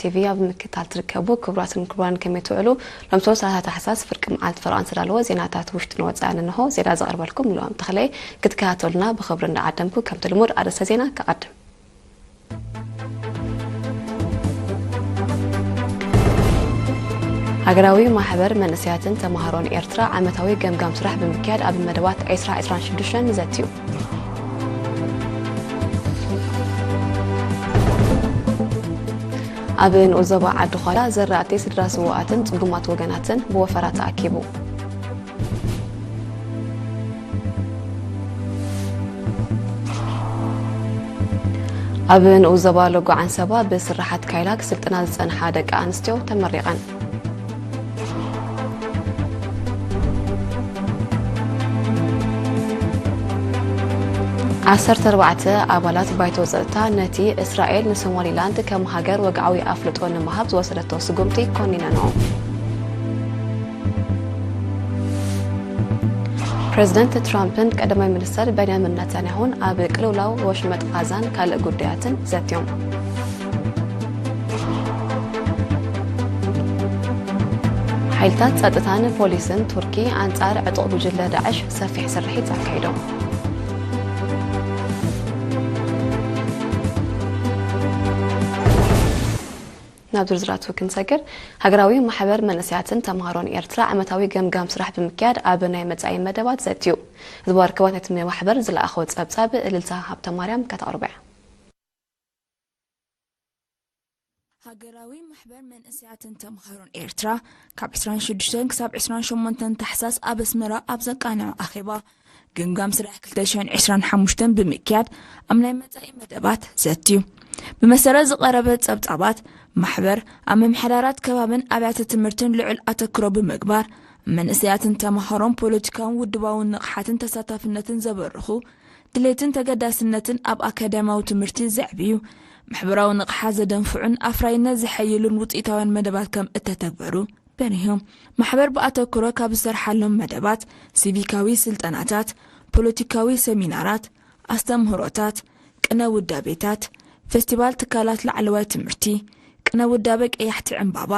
ቲቪ ኣብ ምክታል ትርከቡ ክቡራትን ክቡራን ከመይ ትውዕሉ? ሎም ሰለስተ ታሕሳስ ፍርቂ መዓልቲ ፈረቓን ዝተዳለወ ዜናታት ውሽጥን ወጻእን እንሆ። ዜና ዘቕርበልኩም ልዋም ተኽለይ ክትከታተሉና ብኽብሪ እንዳዓደምኩ ከምቲ ልሙድ ኣርእስተ ዜና ከቐድም። ሃገራዊ ማሕበር መንእሰያትን ተማሃሮን ኤርትራ ዓመታዊ ገምጋም ስራሕ ብምክያድ ኣብ መደባት ዕስራ ዕስራን ሽዱሽተን ዘትዩ። ኣብ ንኡስ ዞባ ዓዲ ዃላ ዘራእቲ ስድራ ስውኣትን ጽጉማት ወገናትን ብወፈራ ተኣኪቡ። ኣብ ንኡስ ዞባ ሎጎ ዓንሰባ ብስራሓት ካይላክ ስልጠና ዝጸንሓ ደቂ ኣንስትዮ ተመሪቐን። ዓሰርተ ኣርባዕተ ኣባላት ባይቶ ጸጥታ ነቲ እስራኤል ንሶማሊላንድ ከም ሃገር ወግዓዊ ኣፍልጦ ንምሃብ ዝወሰደቶ ስጉምቲ ኮኒነንኦ። ፕሬዚደንት ትራምፕን ቀዳማይ ሚኒስተር ቤንያሚን ናታንያሁን ኣብ ቅልውላው ወሽመጥ ቓዛን ካልእ ጉዳያትን ዘትዮም። ሓይልታት ጸጥታን ፖሊስን ቱርኪ ኣንጻር ዕጡቕ ጉጅለ ዳዕሽ ሰፊሕ ስርሒት ኣካይዶም። ናብ ዝርዝራቱ ክንሰግር፣ ሃገራዊ ማሕበር መንእሰያትን ተምሃሮን ኤርትራ ዓመታዊ ገምጋም ስራሕ ብምክያድ ኣብ ናይ መጻኢ መደባት ዘትዩ። ዝባር ክባን እቲ ማሕበር ዝለኣኸው ጸብጻብ እልልታ ሃብተ ማርያም ከተቕርቦ እያ። ሃገራዊ ማሕበር መንእሰያትን ተምሃሮን ኤርትራ ካብ ዕስራን ሽዱሽተን ክሳብ ዕስራን ሸሞንተን ታሕሳስ ኣብ ኣስመራ ኣብ ዘቃንዖ ኣኼባ፣ ግምጋም ስራሕ ክልተ ሽሕን ዕስራን ሓሙሽተን ብምክያድ ኣብ ናይ መጻኢ መደባት ዘትዩ። ብመሰረት ዝቐረበ ጸብጻባት፣ ማሕበር ኣብ ምምሕዳራት ከባብን ኣብያተ ትምህርትን ልዑል ኣተክሮ ብምግባር፣ መንእሰያትን ተምሃሮን ፖለቲካውን ውድባውን ንቕሓትን ተሳታፍነትን ዘበርኹ፣ ድሌትን ተገዳስነትን ኣብ ኣካዳሚያዊ ትምህርቲ ዘዕብዩ፣ ማሕበራዊ ንቕሓት ዘደንፍዑን ኣፍራይነት ዘሐይሉን ውጽኢታውያን መደባት ከም እተተግበሩ በሪሁ። ማሕበር ብኣተክሮ ካብ ዝሰርሓሎም መደባት፣ ሲቪካዊ ስልጠናታት፣ ፖለቲካዊ ሰሚናራት፣ ኣስተምህሮታት፣ ቅነ ውዳቤታት፣ ፌስቲቫል ትካላት ላዕለዋይ ትምህርቲ፣ ቅነ ውዳበ ቀያሕቲ ዕምባባ፣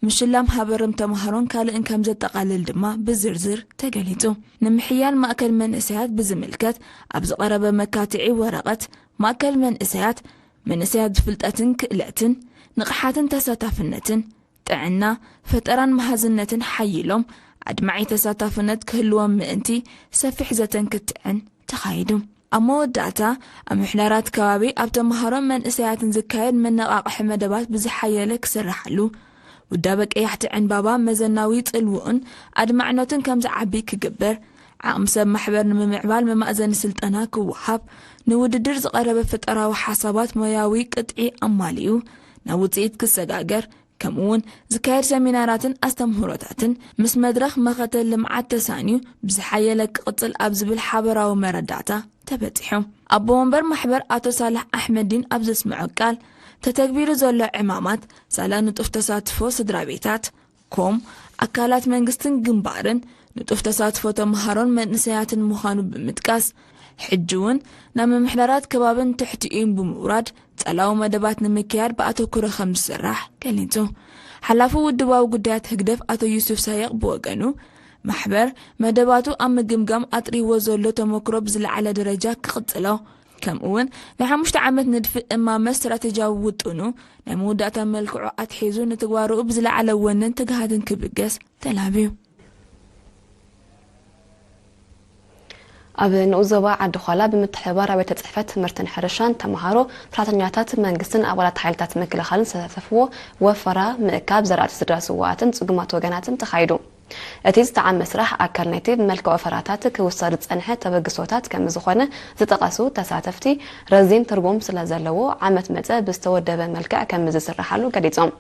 ምሽላም ሃበርም ተምሃሮን ካልእን ከም ዘጠቓልል ድማ ብዝርዝር ተገሊጹ። ንምሕያል ማእከል መንእሰያት ብዝምልከት ኣብ ዝቐረበ መካትዒ ወረቐት፣ ማእከል መንእሰያት፣ መንእሰያት ብፍልጠትን ክእለትን፣ ንቕሓትን ተሳታፍነትን፣ ጥዕና፣ ፈጠራን መሃዝነትን ሓይሎም፣ ኣድማዒ ተሳታፍነት ክህልዎም ምእንቲ ሰፊሕ ዘተን ክትዕን ተኻይዱ። ኣብ መወዳእታ፣ ኣብ ምሕዳራት ከባቢ ኣብ ተምሃሮን መንእሰያትን ዝካየድ መነቓቕሒ መደባት ብዝሓየለ ክስርሓሉ፣ ውዳበ ቀያሕቲ ዕንባባ መዘናዊ ጽልውኡን ኣድማዕነቱን ከም ዝዓቢ ክግበር፣ ዓቕሚ ሰብ ማሕበር ንምምዕባል መማእዘኒ ስልጠና ክወሃብ፣ ንውድድር ዝቐረበ ፈጠራዊ ሓሳባት ሞያዊ ቅጥዒ ኣማሊኡ ናብ ውጽኢት ክሰጋገር፣ ከምኡውን ዝካየድ ሰሚናራትን ኣስተምህሮታትን ምስ መድረኽ መኸተ ልምዓት ተሳንዩ ብዝሓየለ ክቕጽል ኣብ ዝብል ሓበራዊ መረዳእታ ተበጺሑ። ኣቦ ወንበር ማሕበር ኣቶ ሳልሕ ኣሕመዲን ኣብ ዘስምዖ ቃል፣ ተተግቢሩ ዘሎ ዕማማት ሳላ ንጡፍ ተሳትፎ ስድራ ቤታት፣ ኮም ኣካላት መንግስትን ግንባርን ንጡፍ ተሳትፎ ተምሃሮን መንእሰያትን ምዃኑ ብምጥቃስ፣ ሕጂ እውን ናብ ምምሕዳራት ከባብን ትሕቲኡን ብምውራድ ጸላዊ መደባት ንምክያድ ብኣተኩሮ ከም ዝስራሕ ገሊጹ። ሓላፊ ውድባዊ ጉዳያት ህግደፍ ኣቶ ዩሱፍ ሳይቕ ብወገኑ፣ ማሕበር መደባቱ ኣብ ምግምጋም ኣጥሪዎ ዘሎ ተመክሮ ብዝለዓለ ደረጃ ክቕጽሎ፣ ከምኡ እውን ናይ ሓሙሽተ ዓመት ንድፊ እማመ ስትራቴጂያዊ ውጥኑ ናይ መወዳእታ መልክዑ ኣትሒዙ ንትግባረኡ ብዝለዓለ ወንን ትግሃትን ክብገስ ተላብዩ። ኣብ ንኡስ ዞባ ዓዲ ዃላ ብምትሕብባር ኣብ ቤተ ጽሕፈት ትምህርትን ሕርሻን ተምሃሮ፣ ሰራሕተኛታት መንግስትን ኣባላት ሓይልታት ምክልኻልን ዝተሳተፍዎ ወፈራ ምእካብ ዘራእቲ ስድራ ስውኣትን ጽጉማት ወገናትን ተኻይዱ። እቲ ዝተዓመ ስራሕ ኣካል ናይቲ ብመልክዕ ወፈራታት ክውሰድ ዝጸንሐ ተበግሶታት ከም ዝኾነ ዝጠቐሱ ተሳተፍቲ፣ ረዚን ትርጉም ስለ ዘለዎ ዓመት መጸ ብዝተወደበ መልክዕ ከም ዝስርሓሉ ገሊጾም።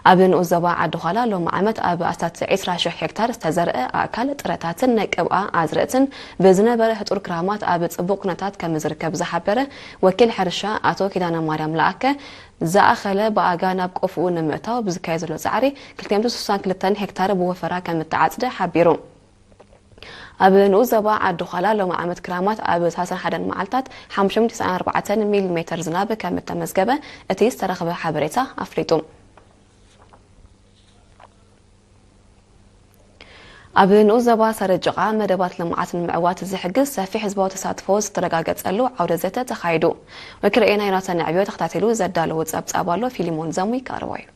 ኣብ ንኡስ ዞባ ዓዲ ዃላ ሎሚ ዓመት ኣብ ኣስታት ዕስራ ሽሕ ሄክታር ዝተዘርአ ኣእካል ጥረታትን ናይ ቅብኣ ኣዝርእትን ብዝነበረ ህጡር ክራማት ኣብ ጽቡቕ ኩነታት ከም ዝርከብ ዝሓበረ ወኪል ሕርሻ ኣቶ ኪዳነ ማርያም ለኣከ፣ ዝኣኸለ ብኣጋ ናብ ቆፍኡ ንምእታው ብዝካየድ ዘሎ ጻዕሪ ክልተ ሚእቲ ስሳን ክልተን ሄክታር ብወፈራ ከም እተዓጽደ ሓቢሩ። ኣብ ንኡስ ዞባ ዓዲ ዃላ ሎሚ ዓመት ክራማት ኣብ ሰላሳን ሓደን መዓልታት ሓሙሽተ ሚእትን ተስዓን ኣርባዕተን ሚሊ ሜተር ዝናብ ከም እተመዝገበ እቲ ዝተረኽበ ሓበሬታ ኣፍሊጡ። ኣብ ንኡስ ዞባ ሰረጀቓ መደባት ልምዓት ንምዕዋት ዝሕግዝ ሰፊሕ ህዝባዊ ተሳትፎ ዝተረጋገጸሉ ዓውደ ዘተ ተኻይዱ። ወኪል ኤና ዮናታን ንዕብዮ ተኸታቲሉ ዘዳለዎ ጸብጻብ ኣሎ፣ ፊሊሞን ዘሙ ይቀርቦ እዩ።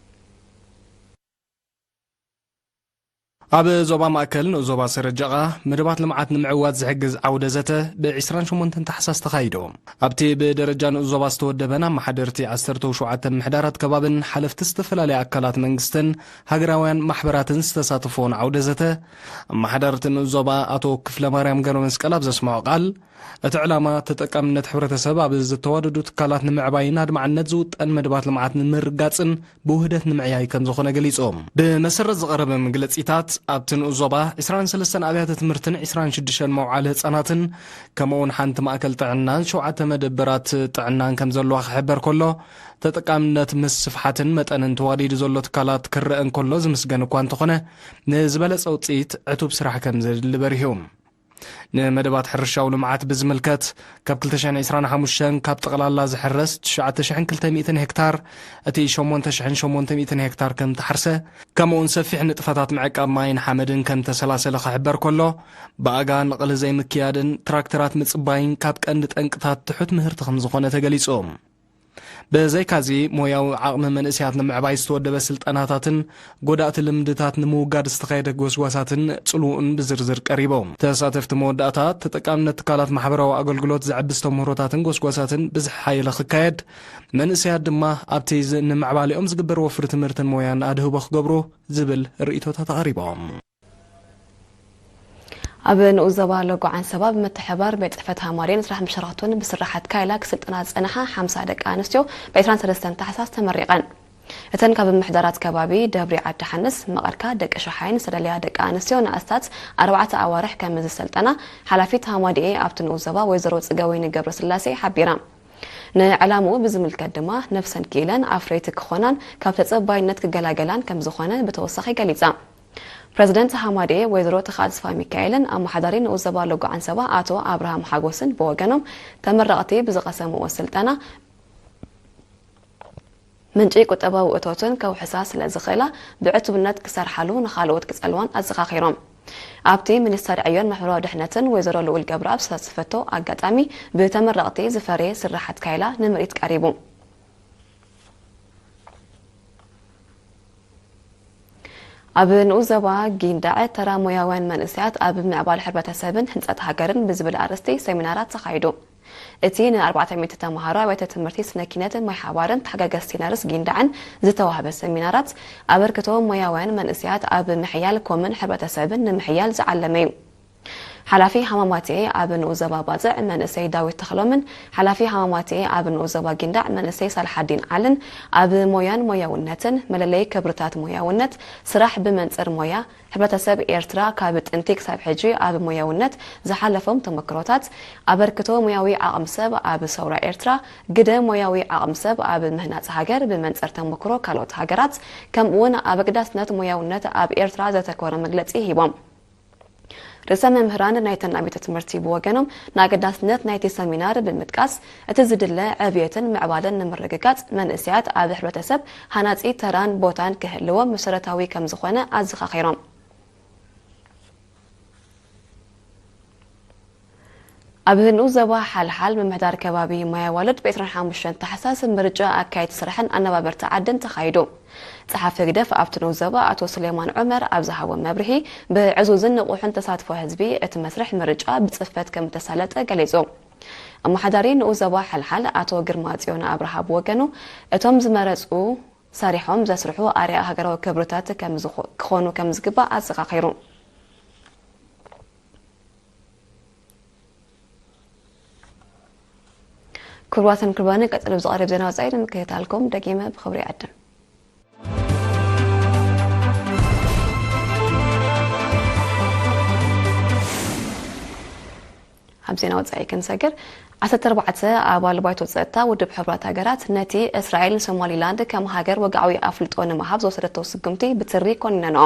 ኣብ ዞባ ማእከል ንኡስ ዞባ ሰረጀቓ መደባት ልምዓት ንምዕዋት ዝሕግዝ ዓውደ ዘተ ብ ዕስራን ሸሞንተን ታሕሳስ ተኻይዱ። ኣብቲ ብደረጃ ንኡስ ዞባ ዝተወደበን ኣመሓደርቲ ዓሰርተ ሸውዓተ ምሕዳራት ከባብን ሓለፍቲ ዝተፈላለያ ኣካላት መንግስትን ሃገራውያን ማሕበራትን ዝተሳተፎን ዓውደ ዘተ፣ ኣመሓዳርቲ ንኡስ ዞባ ኣቶ ክፍለ ማርያም ገብረ መስቀል ኣብ ዘስምዖ ቃል፣ እቲ ዕላማ ተጠቃምነት ሕብረተሰብ ኣብ ዝተዋደዱ ትካላት ንምዕባይን ኣድማዕነት ዝውጠን መደባት ልምዓት ንምርጋጽን ብውህደት ንምዕያይ ከም ዝኾነ ገሊጾም። ብመሰረት ዝቐረበ መግለጺታት፣ ኣብቲ ንኡስ ዞባ ዕስራን ሰለስተን ኣብያተ ትምህርትን ዕስራን ሽዱሽተን መውዓሊ ህጻናትን፣ ከምኡውን ሓንቲ ማእከል ጥዕናን ሸውዓተ መደበራት ጥዕናን ከም ዘለዋ ክሕበር ከሎ፣ ተጠቃምነት ምስ ስፍሓትን መጠንን ተዋዲዱ ዘሎ ትካላት ክረአ እንከሎ ዝምስገን እኳ እንተኾነ፣ ንዝበለጸ ውጽኢት ዕቱብ ስራሕ ከም ዘድሊ በሪሁ። ንመደባት ሕርሻዊ ልምዓት ብዝምልከት፣ ካብ ክልተ ሽሕን ዕስራን ሓሙሽተን ካብ ጠቕላላ ዝሕረስ ትሽዓተ ሽሕን ክልተ ሚእትን ሄክታር፣ እቲ ሸሞንተ ሽሕን ሸሞንተ ሚእትን ሄክታር ከም ተሓርሰ፣ ከምኡውን ሰፊሕ ንጥፈታት ምዕቃብ ማይን ሓመድን ከም ተሰላሰለ ክሕበር ከሎ፣ ብኣጋ ንቕሊ ዘይምክያድን ትራክተራት ምጽባይን ካብ ቀንዲ ጠንቅታት ትሑት ምህርቲ ከም ዝኾነ ተገሊጹ። ብዘይካዚ፣ ሞያዊ ዓቕሚ መንእሰያት ንምዕባይ ዝተወደበ ስልጠናታትን ጎዳእቲ ልምድታት ንምውጋድ ዝተኻየደ ጎስጓሳትን ጽልውኡን ብዝርዝር ቀሪቦም። ተሳተፍቲ መወዳእታ፣ ተጠቃምነት ትካላት ማሕበራዊ ኣገልግሎት ዘዕቢ ዝተምህሮታትን ጎስጓሳትን ብዝሓየለ ክካየድ፣ መንእሰያት ድማ ኣብቲ ዝ-፣ ንምዕባሌኦም ዝግበር ወፍሪ ትምህርትን ሞያን ኣድህቦ ክገብሩ ዝብል ርእይቶታት ኣቕሪቦም። ኣብ ንኡስ ዞባ ሎጎ ዓንሰባ ብምትሕብባር ቤት ጽሕፈት ሃማዴን ስራሕ መሻርኽቱን ብስራሓት ካይላ ክስልጥና ዝጸንሓ ሓምሳ ደቂ ኣንስትዮ ብ ዕስራን ሰለስተን ታሕሳስ ተመሪቐን። እተን ካብ ምምሕዳራት ከባቢ ደብሪ ዓዲ ሓንስ፣ መቐርካ፣ ደቂ ሸሓይን ዝተደለያ ደቂ ኣንስትዮ ንኣስታት ኣርባዕተ ኣዋርሕ ከም ዝሰልጠና ሓላፊት ሃማዲኤ ኣብቲ ንኡስ ዞባ ወይዘሮ ጽገወይኒ ገብረስላሴ ሓቢራ። ንዕላምኡ ብዝምልከት ድማ ነብሰን ክኢለን ኣፍረይቲ ክኾናን ካብ ተጸባይነት ክገላገላን ከም ዝኾነ ብተወሳኺ ገሊጻ። ፕረዚደንት ሃማዴ ወይዘሮ ተኽኣ ተስፋሚካኤልን ኣመሓዳሪ ንኡስ ዞባ ሎጎ ዓንሰባ ኣቶ ኣብርሃም ሓጎስን ብወገኖም፣ ተመረቕቲ ብዝቐሰምዎ ስልጠና ምንጪ ቁጠባዊ እቶትን ከውሕሳ ስለ ዝኽእላ፣ ብዕቱብነት ክሰርሓሉ ንኻልኦት ክጸልዋን ኣዘኻኺሮም። ኣብቲ ሚኒስተር ዕዮን ማሕበራዊ ድሕነትን ወይዘሮ ልኡል ገብረኣብ ዝተሳተፈቶ ኣጋጣሚ፣ ብተመረቕቲ ዝፈረየ ስራሓት ካይላ ንምርኢት ቀሪቡ። ኣብ ንኡስ ዞባ ጊንዳዕ ተራ ሞያውያን መንእሰያት ኣብ ምዕባል ሕብረተሰብን ህንጸት ሃገርን ብዝብል ኣርእስቲ ሰሚናራት ተኻይዱ። እቲ ንኣርባዕተ ሚእቲ ተማሃሮ ኣብያተ ትምህርቲ ስነ ኪነትን ማይ ሓባርን ተሓጋገዝቲ ነርስ ጊንዳዕን ዝተዋህበ ሰሚናራት፣ ኣበርክቶ ሞያውያን መንእሰያት ኣብ ምሕያል ኮምን ሕብረተሰብን ንምሕያል ዝዓለመ እዩ። ሓላፊ ሃማማቴ ኣብ ንኡስ ዞባ ባጽዕ መንእሰይ ዳዊት ተኽሎምን ሓላፊ ሃማማቴ ኣብ ንኡስ ዞባ ጊንዳዕ መንእሰይ ሳልሓዲን ዓልን፣ ኣብ ሞያን ሞያውነትን፣ መለለዪ ክብርታት ሞያውነት፣ ስራሕ ብመንጽር ሞያ፣ ሕብረተሰብ ኤርትራ ካብ ጥንቲ ክሳብ ሕጂ ኣብ ሞያውነት ዝሓለፎም ተመክሮታት፣ ኣበርክቶ ሞያዊ ዓቕሚ ሰብ ኣብ ሰውራ ኤርትራ፣ ግደ ሞያዊ ዓቕሚ ሰብ ኣብ ምህናጽ ሃገር ብመንጽር ተመክሮ ካልኦት ሃገራት፣ ከምኡ'ውን ኣብ ኣገዳስነት ሞያውነት ኣብ ኤርትራ ዘተኮረ መግለጺ ሂቦም። ርእሰ መምህራን ናይተን ኣብያተ ትምህርቲ ብወገኖም፣ ንኣገዳስነት ናይቲ ሰሚናር ብምጥቃስ፣ እቲ ዝድለ ዕብየትን ምዕባለን ንምርግጋጽ፣ መንእሰያት ኣብ ሕብረተሰብ ሃናጺ ተራን ቦታን ክህልዎም መሰረታዊ ከም ዝኾነ ኣዘኻኺሮም። ኣብ ንኡስ ዞባ ሓልሓል ምምሕዳር ከባቢ ማይ ኣዋልድ ብ ዕስራን ሓሙሽተን ታሕሳስ ምርጫ ኣካየድቲ ስራሕን ኣነባበርቲ ዓድን ተኻይዱ። ጸሓፊ ህግደፍ ኣብቲ ንኡስ ዞባ ኣቶ ሱሌማን ዑመር ኣብ ዝሃቦ መብርሂ፣ ብዕዙዝን ንቑሕን ተሳትፎ ህዝቢ እቲ መስርሕ ምርጫ ብጽፈት ከም እተሳለጠ ገሊጹ። ኣመሓዳሪ ንኡስ ዞባ ሓልሓል ኣቶ ግርማ ጽዮን ኣብርሃ ብወገኑ፣ እቶም ዝመረጹ ሰሪሖም ዘስርሑ ኣርኣያ ሃገራዊ ክብርታት ከም ዝኾ-፣ ክኾኑ ከም ዝግባእ ኣዘኻኺሩ። ክቡራትን ክቡራንን፣ ቀጺሉ ብዝቐርብ ዜና ወጻኢ ንምክትታልኩም ደጊመ ብኽብሪ ይዕድም። ኣብ ዜና ወጻኢ ክንሰግር፣ ዓሰርተ ኣርባዕተ ኣባል ባይቶ ጸጥታ ውድብ ሕቡራት ሃገራት ነቲ እስራኤል ንሶማሊላንድ ከም ሃገር ወግዓዊ ኣፍልጦ ንምሃብ ዝወሰደቶ ስጉምቲ ብትሪ ኮኒነንኦ።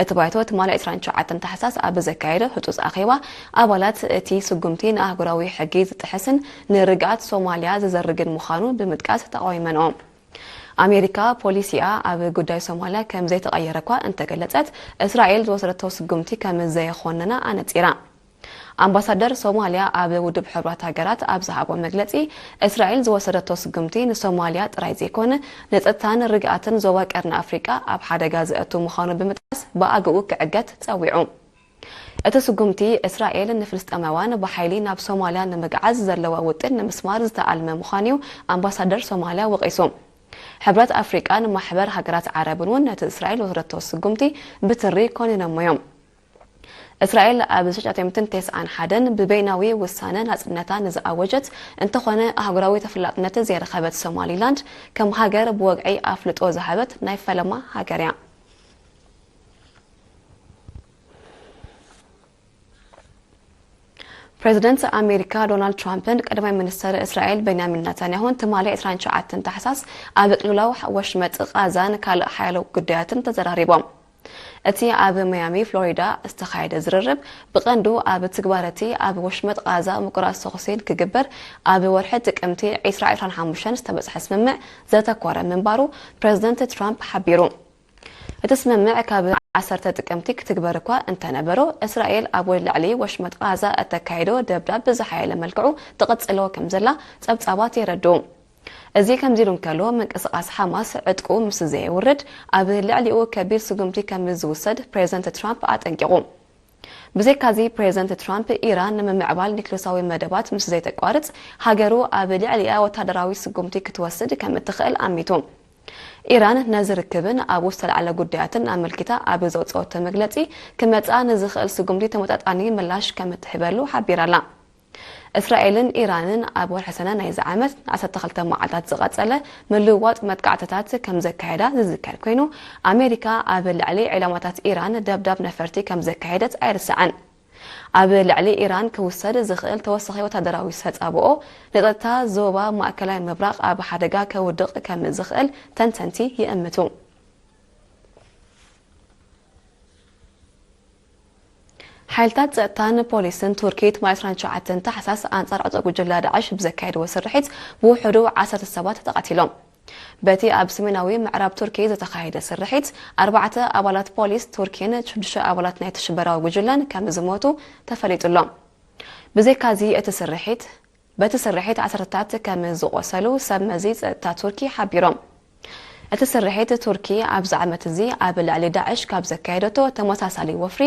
እቲ ባይቶ ትማሊ ዕስራን ትሽዓተን ታሕሳስ ኣብ ዘካየዶ ህጹጽ ኣኼባ፣ ኣባላት እቲ ስጉምቲ ንኣህጉራዊ ሕጊ ዝጥሕስን ንርግኣት ሶማልያ ዝዘርግን ምዃኑ ብምጥቃስ ተቓዊመንኦ። ኣሜሪካ ፖሊሲኣ ኣብ ጉዳይ ሶማልያ ከም ዘይተቐየረ እኳ እንተገለጸት፣ እስራኤል ዝወሰደቶ ስጉምቲ ከም ዘየኾነና ኣነጺራ። ኣምባሳደር ሶማልያ ኣብ ውድብ ሕቡራት ሃገራት ኣብ ዝሃቦ መግለጺ፣ እስራኤል ዝወሰደቶ ስጉምቲ ንሶማልያ ጥራይ ዘይኮነ፣ ንጸጥታን ርግኣትን ዞባ ቀርኒ ኣፍሪቃ ኣብ ሓደጋ ዘእቱ ምዃኑ ብምጥቃስ፣ ብኣግኡ ክዕገት ጸዊዑ። እቲ ስጉምቲ፣ እስራኤል ንፍልስጤማውያን ብሓይሊ ናብ ሶማልያ ንምግዓዝ ዘለዋ ውጥን ንምስማር ዝተኣልመ ምዃኑ'ዩ ኣምባሳደር ሶማልያ ወቒሱ። ሕብረት ኣፍሪቃን ማሕበር ሃገራት ዓረብን እውን ነቲ እስራኤል ዝወሰደቶ ስጉምቲ ብትሪ ኮኒኖሞ እዮም። እስራኤል ኣብ ሽሕትሽዓተ ሚእትን ተስዓን ሓደን ብበይናዊ ውሳነ ናጽነታ ንዝኣወጀት እንተኾነ፣ ኣህጉራዊ ተፈላጥነት ዘይረኸበት ሶማሊላንድ ከም ሃገር ብወግዒ ኣፍልጦ ዝሃበት ናይ ፈለማ ሃገር እያ። ፕሬዚደንት ኣሜሪካ ዶናልድ ትራምፕን ቀዳማይ ሚኒስተር እስራኤል ቤንያሚን ናታንያሁን ትማሊ ዕስራን ትሽዓተን ታሕሳስ ኣብ ቅልውላው ወሽመጥ ቃዛን ካልእ ሓያሎ ጉዳያትን ተዘራሪቦም። እቲ ኣብ ማያሚ ፍሎሪዳ ዝተኻየደ ዝርርብ፣ ብቐንዱ ኣብ ትግባረቲ ኣብ ወሽመጥ ቃዛ ምቁራጽ ተኹሲ ክግበር ኣብ ወርሒ ጥቅምቲ ዕስራ ዕስራን ሓሙሽተን ዝተበጽሐ ስምምዕ ዘተኮረ ምንባሩ ፕሬዚደንት ትራምፕ ሓቢሩ። እቲ ስምምዕ ካብ ዓሰርተ ጥቅምቲ ክትግበር እኳ እንተነበሮ፣ እስራኤል ኣብ ልዕሊ ወሽመጥ ቃዛ እተካየዶ ደብዳብ ብዝሓየለ መልክዑ ትቕጽሎ ከም ዘላ ጸብጻባት የረድኡ። እዚ ከምዚ ኢሉ እንከሎ፣ ምንቅስቓስ ሓማስ ዕጥቁ ምስ ዘየውርድ፣ ኣብ ልዕሊኡ ከቢድ ስጉምቲ ከም ዝውሰድ ፕሬዚደንት ትራምፕ ኣጠንቂቑ። ብዘይካዚ፣ ፕሬዚደንት ትራምፕ፣ ኢራን ንምምዕባል ኒክሌሳዊ መደባት ምስ ዘይተቋርጽ፣ ሃገሩ ኣብ ልዕሊኣ ወታደራዊ ስጉምቲ ክትወስድ ከም እትኽእል ኣሚቱ። ኢራን ነዚ ርክብን ኣብኡ ዝተላዕለ ጉዳያትን ኣመልኪታ ኣብ ዘውጸወቶ መግለጺ፣ ክመጻ ንዝኽእል ስጉምቲ ተመጣጣኒ ምላሽ ከም እትህበሉ ሓቢራ'ላ። እስራኤልን ኢራንን ኣብ ወርሒ ሰነ ናይዚ ዓመት ንዓሰርተ ክልተ መዓልታት ዝቐጸለ ምልውዋጥ መጥቃዕትታት ከም ዘካየዳ ዝዝከር ኮይኑ፣ ኣሜሪካ ኣብ ልዕሊ ዒላማታት ኢራን ደብዳብ ነፈርቲ ከም ዘካየደት ኣይርሳዕን። ኣብ ልዕሊ ኢራን ክውሰድ ዝኽእል ተወሳኺ ወታደራዊ ተጻብኦ፣ ንጸጥታ ዞባ ማእከላይ ምብራቕ ኣብ ሓደጋ ከውድቕ ከም ዝኽእል ተንተንቲ ይእምቱ። ሓይልታት ጸጥታን ፖሊስን ቱርኪ ትማሊ ዕስራን ትሽዓተን ታሕሳስ ኣንጻር ዕጡቕ ጉጅለ ዳዕሽ ብዘካየድዎ ስርሒት፣ ብውሕዱ ዓሰርተ ሰባት ተቐቲሎም። በቲ ኣብ ሰሜናዊ ምዕራብ ቱርኪ ዝተኻየደ ስርሒት፣ ኣርባዕተ ኣባላት ፖሊስ ቱርኪን ሽዱሽተ ኣባላት ናይቲ ሽበራዊ ጉጅለን ከም ዝሞቱ ተፈሊጡ ኣሎ። ብዘይካዚ፣ እቲ ስርሒት በቲ ስርሒት ዓሰርተታት ከም ዝቖሰሉ ሰብ መዚ ጸጥታ ቱርኪ ሓቢሮም። እቲ ስርሒት ቱርኪ ኣብዚ ዓመት እዚ ኣብ ልዕሊ ዳዕሽ ካብ ዘካየደቶ ተመሳሳሊ ወፍሪ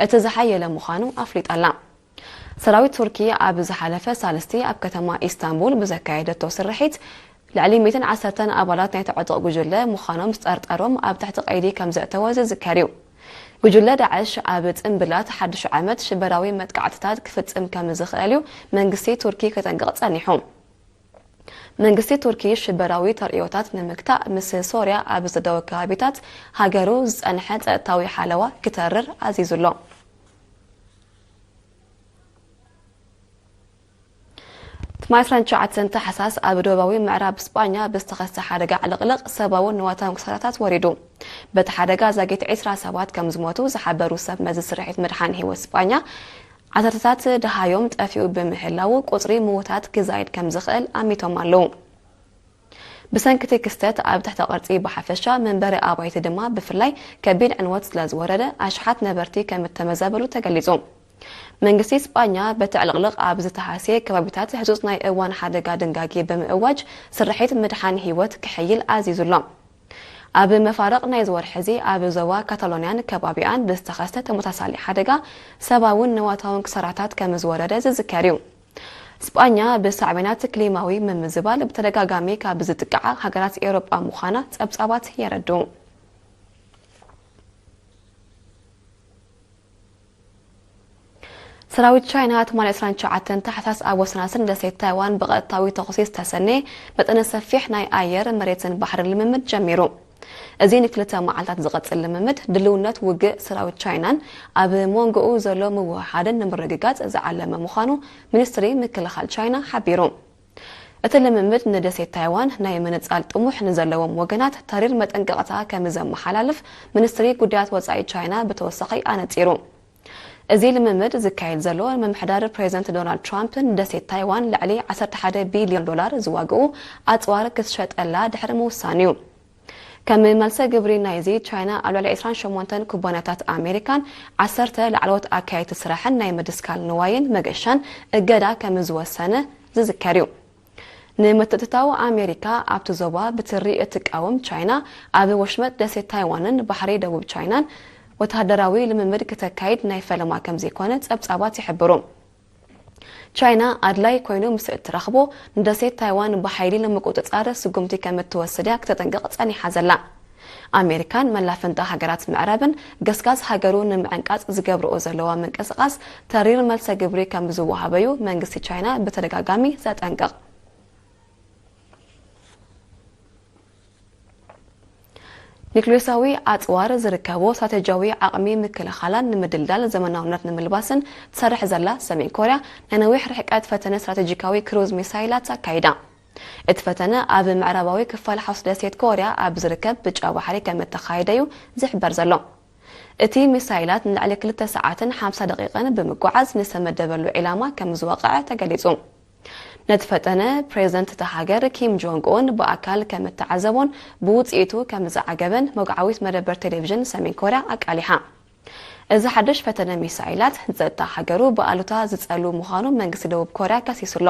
እቲ ዝሓየለ ምዃኑ ኣፍሊጣ ኣላ። ሰራዊት ቱርኪ ኣብ ዝሓለፈ ሳልስቲ ኣብ ከተማ ኢስታንቡል ብዘካየደቶ ስርሒት፣ ልዕሊ ሚእትን ዓሰርተን ኣባላት ናይቲ ዕጡቕ ጉጅለ ምዃኖም ዝጠርጠሮም ኣብ ትሕቲ ቀይዲ ከም ዘእተወ ዝዝከር እዩ። ጉጅለ ዳዕሽ ኣብ ጽምብላት ሓድሽ ዓመት ሽበራዊ መጥቃዕትታት ክፍጽም ከም ዝኽእል እዩ መንግስቲ ቱርኪ ከጠንቅቕ ጸኒሑ። መንግስቲ ቱርኪ ሽበራዊ ተርእዮታት ንምግታእ ምስ ሶርያ ኣብ ዝደወ ከባቢታት ሃገሩ ዝጸንሐ ጸጥታዊ ሓለዋ ክተርር ኣዚዙ ኣሎ። ትማሊ ዕስራን ትሽዓተን ታሕሳስ ኣብ ደቡባዊ ምዕራብ ስጳኛ ብዝተኸስተ ሓደጋ ዕልቕልቕ ሰብኣውን ንዋታውን ክሳራታት ወሪዱ። በቲ ሓደጋ ዛጊት ዕስራ ሰባት ከም ዝሞቱ ዝሓበሩ ሰብ መዚ ስርሒት ምድሓን ህይወት ስጳኛ፣ ዓሰርተታት ደሃዮም ጠፊኡ ብምህላዉ ቁጽሪ ምዉታት ክዛይድ ከም ዝኽእል ኣሚቶም ኣለዉ። ብሰንኪ እቲ ክስተት ኣብ ትሕተ ቅርጺ ብሓፈሻ፣ መንበሪ ኣባይቲ ድማ ብፍላይ ከቢድ ዕንወት ስለ ዝወረደ ኣሽሓት ነበርቲ ከም እተመዛበሉ ተገሊጹ። መንግስቲ ስጳኛ በቲ ዕልቕልቕ ኣብ ዝተሃስየ ከባቢታት ህጹጽ ናይ እዋን ሓደጋ ድንጋጌ ብምእዋጅ ስርሒት ምድሓን ህይወት ክሕይል ኣዚዙ ኣሎ። ኣብ መፋርቕ ናይዚ ወርሒ እዚ ኣብ ዞባ ካታሎንያን ከባቢኣን ብዝተኸስተ ተመሳሳሊ ሓደጋ ሰብኣውን ንዋታውን ክሳራታት ከም ዝወረደ ዝዝከር እዩ። ስጳኛ ብሳዕቤናት ክሊማዊ ምምዝባል ብተደጋጋሚ ካብ ዝጥቅዓ ሃገራት ኤውሮጳ ምዃና ጸብጻባት የረድኡ። ሰራዊት ቻይና ትማሊ ዕስራን ትሽዓተን ታሕሳስ ኣብ ወሰናስን ደሴት ታይዋን ብቐጥታዊ ተኹሲ ዝተሰነየ መጠነ ሰፊሕ ናይ ኣየር፣ መሬትን ባሕርን ልምምድ ጀሚሩ። እዚ ንክልተ መዓልታት ዝቐጽል ልምምድ፣ ድልውነት ውግእ ሰራዊት ቻይናን ኣብ መንጎኡ ዘሎ ምውህሃድን ንምርግጋጽ ዝዓለመ ምዃኑ ሚኒስትሪ ምክልኻል ቻይና ሓቢሩ። እቲ ልምምድ ንደሴት ታይዋን ናይ ምንጻል ጥሙሕ ንዘለዎም ወገናት ተሪር መጠንቀቕታ ከም ዘመሓላልፍ ሚኒስትሪ ጉዳያት ወጻኢ ቻይና ብተወሳኺ ኣነጺሩ። እዚ ልምምድ ዝካየድ ዘሎ፣ ምምሕዳር ፕሬዚደንት ዶናልድ ትራምፕ ንደሴት ታይዋን ልዕሊ ዓሰርተ ሓደ ቢልዮን ዶላር ዝዋግኡ ኣጽዋር ክትሸጠላ ድሕሪ ምውሳን እዩ። ከም መልሰ ግብሪ ናይዚ፣ ቻይና ኣብ ልዕሊ ዕስራን ሸሞንተን ኩባንያታት ኣሜሪካን ዓሰርተ ላዕለዎት ኣካየድቲ ስራሕን ናይ ምድስካል ንዋይን መገሻን እገዳ ከም ዝወሰነ ዝዝከር እዩ። ንምትእትታው ኣሜሪካ ኣብቲ ዞባ ብትሪ እትቃወም ቻይና፣ ኣብ ወሽመጥ ደሴት ታይዋንን ባሕሪ ደቡብ ቻይናን ወተሃደራዊ ልምምድ ክተካይድ ናይ ፈለማ ከም ዘይኮነ ጸብጻባት ይሕብሩ። ቻይና ኣድላይ ኮይኑ ምስ እትረኽቦ፣ ንደሴት ታይዋን ብሓይሊ ንምቁጽጻር ስጉምቲ ከም እትወስድ እያ ክተጠንቅቕ ጸኒሓ ዘላ። ኣሜሪካን መላፍንታ ሃገራት ምዕራብን ገስጋስ ሃገሩ ንምዕንቃጽ ዝገብርኦ ዘለዋ ምንቅስቓስ ተሪር መልሰ ግብሪ ከም ዝወሃበዩ መንግስቲ ቻይና ብተደጋጋሚ ዘጠንቅቕ። ኒክሌሳዊ ኣጽዋር ዝርከቦ ስትራቴጂያዊ ዓቕሚ ምክልኻላን ንምድልዳል ዘመናውነት ንምልባስን ትሰርሕ ዘላ ሰሜን ኮርያ፣ ናይ ነዊሕ ርሕቀት ፈተነ ስትራቴጂካዊ ክሩዝ ሚሳይላት ኣካይዳ። እቲ ፈተነ ኣብ ምዕራባዊ ክፋል ሓውስ ደሴት ኮርያ ኣብ ዝርከብ ብጫ ባሕሪ ከም እተኻየደ እዩ ዝሕበር ዘሎ። እቲ ሚሳይላት ንልዕሊ ክልተ ሰዓትን ሓምሳ ደቂቕን ብምጓዓዝ ንዝተመደበሉ ዒላማ ከም ዝወቕዐ ተገሊጹ። ነቲ ፈተነ ፕሬዚደንት እታ ሃገር ኪም ጆንግ ኡን ብኣካል ከም እተዓዘቦን ብውጽኢቱ ከም ዝዓገበን መጉዓዊት መደበር ቴሌቪዥን ሰሜን ኮርያ ኣቃሊሓ። እዚ ሓድሽ ፈተነ ሚሳይላት ንጸጥታ ሃገሩ ብኣሉታ ዝጸሉ ምዃኑ መንግስቲ ደቡብ ኮርያ ከሲሱ ኣሎ።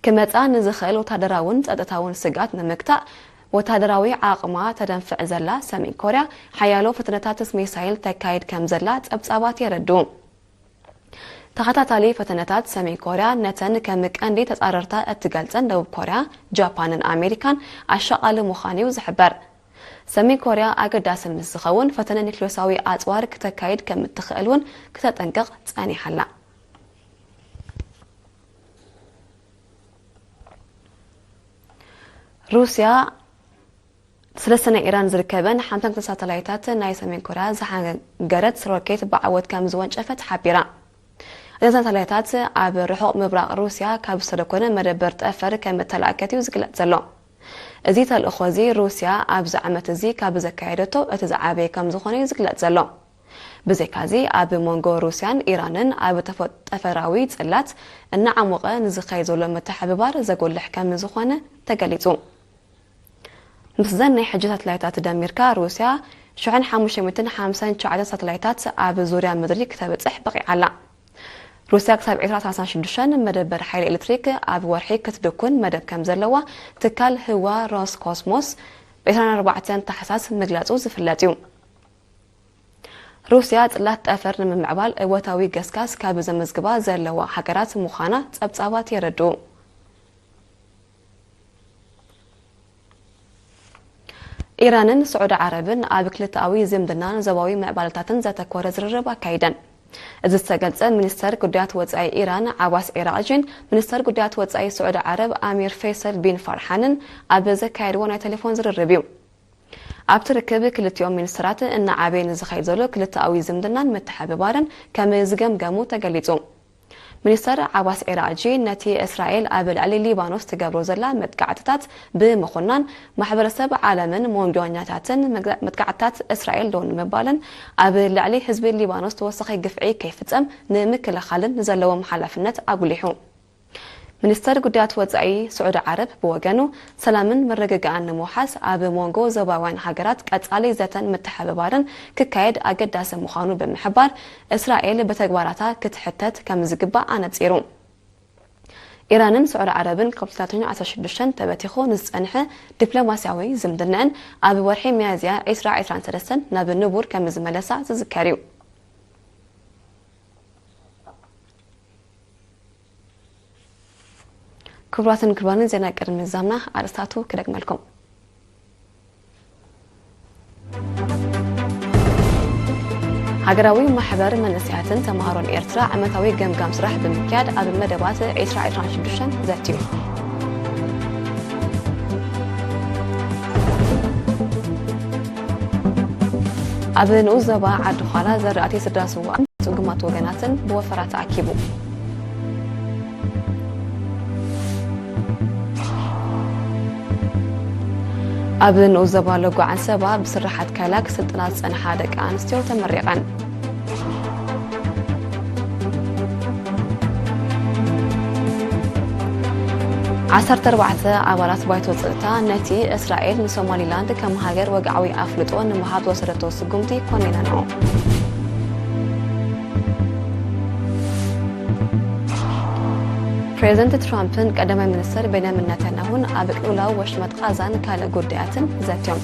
ክመጻ ንዝኽእል ወታደራውን ጸጥታውን ስግኣት ንምግታእ ወታደራዊ ዓቕማ ተደንፍዕ ዘላ ሰሜን ኮርያ፣ ሓያሎ ፈተነታት ሚሳይል ተካይድ ከም ዘላ ጸብጻባት የረድኡ። ተኸታታሊ ፈተነታት ሰሜን ኮርያ ነተን ከም ቀንዲ ተጻረርታ እትገልጸን ደቡብ ኮርያ፣ ጃፓንን ኣሜሪካን ኣሻቓሊ ምዃኑ እዩ ዝሕበር። ሰሜን ኮርያ ኣገዳሲ ምስ ዝኸውን ፈተነ ኒክሌሳዊ ኣጽዋር ክተካይድ ከም እትኽእል እውን ክተጠንቅቕ ጸኒሓ ኣላ። ሩስያ ሰለስተ ናይ ኢራን ዝርከበን ሓምሳ ሳተላይታት ናይ ሰሜን ኮርያ ዝሓንገረት ሮኬት ብዓወት ከም ዝወንጨፈት ሓቢራ። እዘን ሳተላይታት ኣብ ርሑቕ ምብራቕ ሩስያ ካብ ዝተደኮነ መደበር ጠፈር ከም እተላእከት እዩ ዝግለጽ ዘሎ። እዚ ተልእኾ እዚ ሩስያ ኣብዚ ዓመት እዚ ካብ ዘካየደቶ እቲ ዝዓበየ ከም ዝኾነ እዩ ዝግለጽ ዘሎ። ብዘይካዚ ኣብ መንጎ ሩስያን ኢራንን ኣብ ተፈ-፣ ጠፈራዊ ጽላት እናዓሞቐ ንዝኸይድ ዘሎ ምትሕብባር ዘጎልሕ ከም ዝኾነ ተገሊጹ። ምስዘን ናይ ሕጂ ሳተላይታት ደሚርካ ሩስያ ሽሕን ሓሙሽተ ሚእትን ሓምሳን ትሽዓተን ሳተላይታት ኣብ ዙርያ ምድሪ ክተብጽሕ በቒዓ ኣላ። ሩስያ ክሳብ ዕስራ ሰላሳ ሽዱሽተ መደበር ሓይሊ ኤሌክትሪክ ኣብ ወርሒ ክትድኩን መደብ ከም ዘለዋ ትካል ህዋ ሮስኮስሞስ ብ ዕስራን ኣርባዕተን ታሕሳስ ምግላጹ ዝፍለጥ እዩ። ሩስያ ጽላት ጠፈር ንምምዕባል እወታዊ ገስጋስ ካብ ዘመዝግባ ዘለዋ ሃገራት ምዃና ጸብጻባት የረድኡ። ኢራንን ስዑዲ ዓረብን ኣብ ክልተኣዊ ዝምድናን ዞባዊ ምዕባለታትን ዘተኮረ ዝርርብ ኣካይደን። እዚ ዝተገልጸ ሚኒስተር ጉዳያት ወጻኢ ኢራን ዓባስ ዒራቕጂን ሚኒስተር ጉዳያት ወጻኢ ስዑዲ ዓረብ ኣሚር ፈይሰል ቢን ፋርሓንን ኣብ ዘካየድዎ ናይ ቴሌፎን ዝርርብ እዩ። ኣብቲ ርክብ ክልቲኦም ሚኒስተራት እናዓበየ ንዝኸይድ ዘሎ ክልተኣዊ ዝምድናን ምትሕብባርን ከም ዝገምገሙ ተገሊጹ። ሚኒስተር ዓባስ ዒራቕጂ ነቲ እስራኤል ኣብ ልዕሊ ሊባኖስ ትገብሮ ዘላ መጥቃዕትታት ብምኹናን፣ ማሕበረሰብ ዓለምን ሞንጎኛታትን መግዛ-፣ መጥቃዕትታት እስራኤል ደው ንምባልን ኣብ ልዕሊ ህዝቢ ሊባኖስ ተወሳኺ ግፍዒ ከይፍጸም ንምክልኻልን ዘለዎም ሓላፍነት ኣጉሊሑ። ሚኒስተር ጉዳያት ወጻኢ ስዑዲ ዓረብ ብወገኑ፣ ሰላምን ምርግጋእን ንምውሓስ ኣብ መንጎ ዞባውያን ሃገራት ቀጻሊ ዘተን ምትሕብባርን ክካየድ ኣገዳሲ ምዃኑ ብምሕባር፣ እስራኤል ብተግባራታ ክትሕተት ከም ዝግባእ ኣነጺሩ። ኢራንን ስዑዲ ዓረብን ካብ ክልተ ሽሕን ዓሰርተ ሽዱሽተን ተበቲኹ ንዝጸንሐ ዲፕሎማስያዊ ዝምድናኣን ኣብ ወርሒ ሚያዝያ ዕስራ ዕስራን ሰለስተን ናብ ንቡር ከም ዝመለሳ ዝዝከር እዩ። ክቡራትን ክቡራንን፣ ዜና ቅድሚ ምዛምና ኣርእስታቱ ክደግመልኩም። ሃገራዊ ማሕበር መንእሰያትን ተምሃሮን ኤርትራ ዓመታዊ ገምጋም ስራሕ ብምክያድ ኣብ መደባት ዕስራ ዕስራን ሽዱሽተን ዘትዩ። ኣብ ንኡስ ዞባ ዓዲ ዃላ ዘራእቲ ስድራ ስውኣትን ጽጉማት ወገናትን ብወፈራ ተኣኪቡ። ኣብ ንኡስ ዞባ ሎጎ ዓንሰባ ብስርሓት ካይላክ ስልጠና ዝጸንሓ ደቂ ኣንስትዮ ተመሪቐን። ዓሰርተ ኣርባዕተ ኣባላት ባይቶ ጸጥታ ነቲ እስራኤል ንሶማሊላንድ ከም ሃገር ወግዓዊ ኣፍልጦ ንምሃብ ዝወሰደቶ ስጉምቲ ኮኒነንኦ። ፕሬዚደንት ትራምፕን ቀዳማይ ሚኒስትር ቤንያሚን ነታንያሁን ኣብ ቅልውላው ወሽመጥ ቓዛን ካልእ ጉዳያትን ዘትዮም።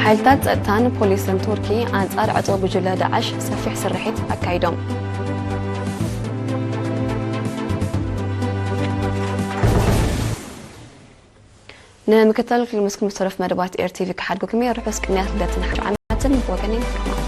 ሓይልታት ጸጥታን ፖሊስን ቱርኪ ኣንጻር ዕጡቕ ጉጅለ ዳዕሽ ሰፊሕ ስርሒት ኣካይዶም። ንምክትታል ክልል ምስኩም ዝተረፍ መደባት ኤር ቲቪ ክሓድጉኩም እየ። ርሑስ ቅንያት ልደትን ሓድሽ ዓመትን ብወገነይ።